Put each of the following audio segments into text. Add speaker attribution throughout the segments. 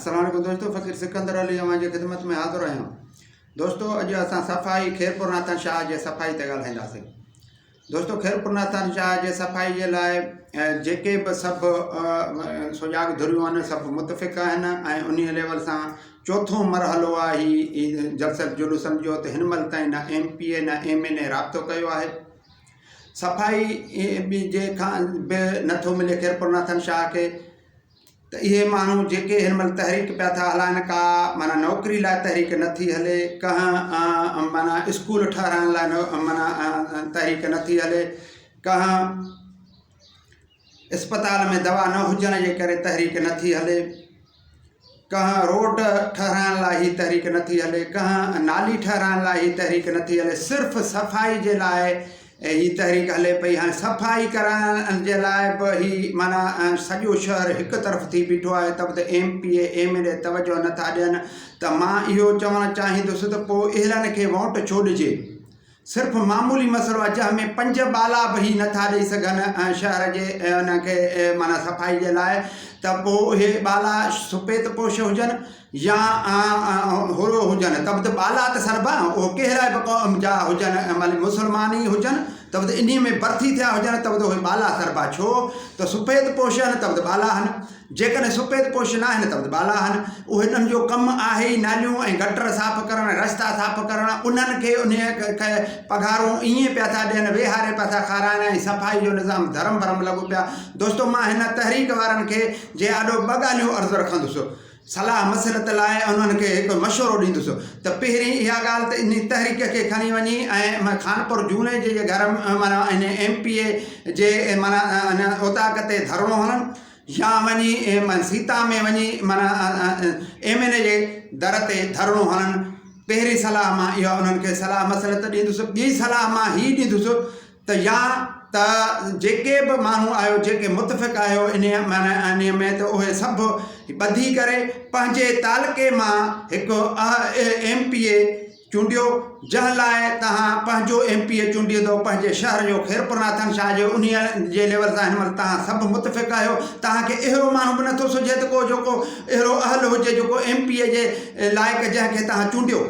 Speaker 1: السلام عليڪم دوستو فقير سڪندر علي اوهان جي خدمت ۾ حاضر آهيان دوستو اڄ اسان صفائي خيرپور ناٿن شاهه جي صفائي تي ڳالهائينداسين دوستو خيرپور ناٿن شاهه جي صفائي جي لاء جيڪي به سڀ سجاڳ ڌريون آهن سڀ متفق آهن ۽ انهي ليول سان چوٿون مرحلو آهي هي جلسن جلوسن جو ته هن مهل تائين نه ايم پي اي نه ايم اين اي رابطو ڪيو آهي صفائي جي کان به نٿو ملي خيرپور ناٿن شاهه کي ته اهي ماڻهو جيڪي هن مهل تحريڪ پيا ٿا هلائن ڪا معنيٰ نوڪري لاء تحريڪ نه ٿي هلي ڪنهن معنيٰ اسڪول ٺهرائڻ لاء معنيٰ تحريڪ نه ٿي هلي ڪنهن اسپتال ۾ دوا نه هجڻ جي ڪري تحريڪ نه ٿي هلي ڪنهن روڊ ٺهرائڻ لاء هي تحريڪ نه ٿي هلي ڪنهن نالي ٺهرائڻ لاء هي تحريڪ نه ٿي هلي صرف صفائي جي لاء هي تحريڪ هلي پئي هاڻي صفائي ڪرائڻ جي لاء به هي معنيٰ سڄو شهر هڪ طرف ٿي بيٺو آهي ته به M P A M N A توجه نٿا ڏين ته مان اهو چوڻ چاهيندس ته پوء اهڙن کي ووٽ ڇو ڏجي صرف معمولي مسئلو آهي جنهن ۾ پنج ٻالا به هي نٿا ڏئي سگهن شهر جي ان کي معنيٰ صفائي جي لاء ته پوء اهي ٻالا سفيد پوش هجن يا هورو هجن ته به ته ٻالا ته سربا اهو ڪهڙا به قوم جا هجن معني مسلمان ئي هجن ته به ته انهي ۾ برٿي ٿيا هجن ته به ته اهي ٻالا سربا ڇو ته سفيد پوش آهن ته به ته ٻالا آهن جيڪڏهن سفيد پوش نه آهن ته به ته ٻالا آهن اهي انهن جو ڪم آهي ئي ناليون ۽ گٽر صاف ڪرڻ رستا صاف ڪرڻ انهن کي انهي کي پگهارون ائين پيا ٿا ڏين ويهاري پيا ٿا کارائن ۽ صفائي جو نظام ڌرم ڀرم لڳو پيا دوستو مان هن تحريڪ وارن کي جي آڏو ٻه ڳالهيون عرض رکندس صلاح مصلحت لاء انهن کي هڪ مشورو ڏيندس ته پهرين اها ڳالهه ته انهي تحريڪ کي کڻي وڃي ۽ خانپور جوڻيجي جي گهر معنيٰ ان ايم پي اي جي معنيٰ ان اوطاق تي ڌرڻو هڻن يا وڃي سيتا ۾ وڃي معنيٰ ايم اين اي جي در تي ڌرڻو هڻن. پهرين صلاح مان اها انهن کي صلاح مصلحت ڏيندس. ٻي صلاح مان هي ڏيندس ته يا ته جيڪي به ماڻهو آهيو جيڪي متفق آهيو انهيء معنيٰ انهيء ۾ ته اهي سڀ ٻڌي ڪري پنهنجي تعلقي مان هڪ ايم پي اي چونڊيو جنهن لاء توهان پنهنجو ايم پي اي چونڊيندو پنهنجي شهر جو خيرپورناٿن شاهه جو انهيء جي ليول سان هن مهل توهان سڀ متفق آهيو توهان کي اهڙو ماڻهو به نٿو سجهي ته ڪو جيڪو اهڙو اهل هجي جيڪو ايم پي اي جي لائق جنهن کي توهان چونڊيو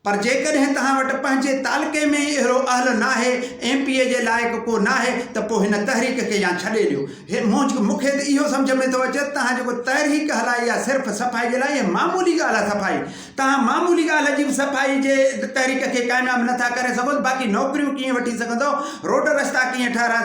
Speaker 1: پر جيڪڏهن توهان وٽ پنهنجي تعلقي ۾ ئي اهڙو اهل ناهي، ايم پي اي جي لائق ڪو ناهي ته پوء هن تحريڪ کي يا ڇڏي ڏيو. هي مون کي ته اهو سمجهه ۾ ٿو اچي ته توهان جيڪو تحريڪ هلائي آهي صرف صفائي جي لاء اها معمولي ڳالهه آهي صفائي توهان معمولي ڳالهه جي به صفائي جي تحريڪ کي ڪامياب نه ٿا ڪري سگهو ته باقي نوڪريون ڪيئن وٺي سگهندؤ، روڊ رستا ڪيئن ٺهرائي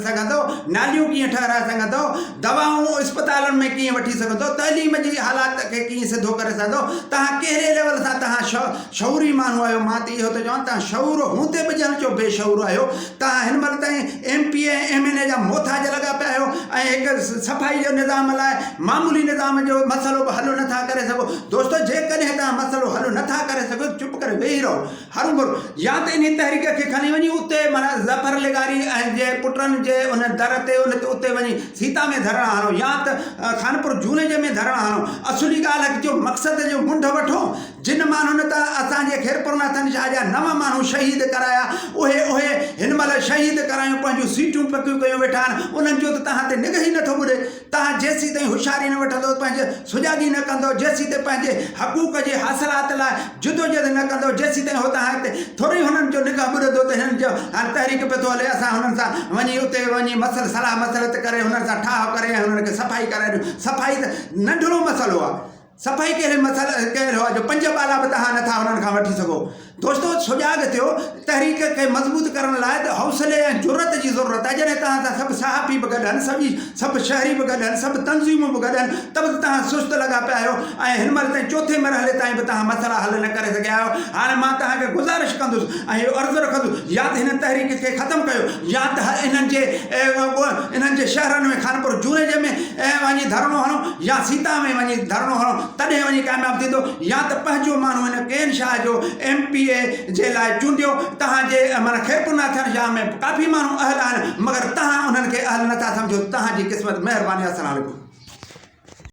Speaker 1: سگهندؤ، ناليون ڪيئن ٺهرائي سگهندؤ، دوائون اسپتالن ۾ ڪيئن وٺي سگهندو، تعليم جي حالات کي ڪيئن سڌو ڪري سگهندو، توهان ڪهڙي ليول سان توهان شعوري ماڻهو آهيو، مان ته اهو ٿو چوان توهان شعور هوندي به ڄڻ چئو بي شعور آهيو، توهان هن مهل تائين ايم پي اي ۽ ايم اين اي جا محتاج لڳا پيا آهيو ۽ هڪ صفائي جو نظام لاء معمولي نظام جو مسئلو به حل نٿا ڪري سگهو، دوستو جيڪڏهن توهان مسئلو حل نٿا ڪري سگهو ته چپ ڪري ويهي رهو. هروڀرو يا ته انهي تحريڪ کي کڻي وڃي اتي معنيٰ ظفر لغاري ۽ جي پٽن جي ان در تي ان تي اتي وڃي سيتا ۾ ڌرڻا هڻو يا ته خانپور جوڻيجي ۾ ڌرڻا هڻو اصلي ڳالهه جو مقصد جو منڍ وٺو جن ماڻهن ته اسان جي خيرپورناٿن شاهه جا نو ماڻهو شهيد ڪرايا اهي اهي هن مهل شهيد ڪرايون پنهنجون سيٽون پڪيون ڪيون ويٺا آهن انهن جو ته توهان تي نگهه ئي نٿو ٻڏي توهان جيسيتائين هوشياري نه وٺندؤ، پنهنجي سجاڳي نه ڪندؤ، جيسيتائين پنهنجي حقوق جي حاصلات لاء جدوجهد نه ڪندؤ، جيسيتائين هو توهان تي ٿوري هنن جو نگاهه ٻڏندو ته هنن جو هاڻي تحريڪ پيو ٿو هلي، اسان هنن سان وڃي اتي وڃي مسئل صلاح مصلحت ڪري هنن سان ٺاهه ڪري ۽ هنن کي صفائي ڪرائي ڏيون. صفائي ته ننڍڙو مسئلو آهي. صفائي ڪهڙي مسئلي ڪهڙو آهي جو پنج ٻالا به توهان نٿا هنن کان وٺي سگهو. دوستو سجاڳ ٿيو، تحريڪ کي مضبوط ڪرڻ لاء ته حوصلي ۽ جرئت جي ضرورت آهي، جڏهن توهان سان سڀ صحافي به گڏ آهن، سڀ سڀ شهري به گڏ آهن، سڀ تنظيمون به گڏ آهن ته به توهان سست لڳا پيا آهيو ۽ هن مهل تائين چوٿين مرحلي تائين به توهان مسئلا حل نه ڪري سگهيا آهيو، هاڻي مان توهان کي گذارش ڪندس ۽ اهو عرض رکندس يا ته هن تحريڪ کي ختم ڪيو يا ته انهن جي انهن جي شهرن ۾ خانپور جوڻيجي ۾ وڃي ڌرڻو هڻو يا سيتا ۾ وڃي ڌرڻو هڻو تڏهن وڃي ڪامياب ٿيندو يا ته پنهنجو ماڻهو هن ڪين شاهه جو ايم پي اي جي لاء چونڊيو تهان جي معنيٰ خيرپور ناٿن شاهه ۾ ڪافي ماڻهو اهل آهن مگر تهان انهن کي اهل نٿا سمجهو تهان جي قسمت مهرباني السلام عليڪم.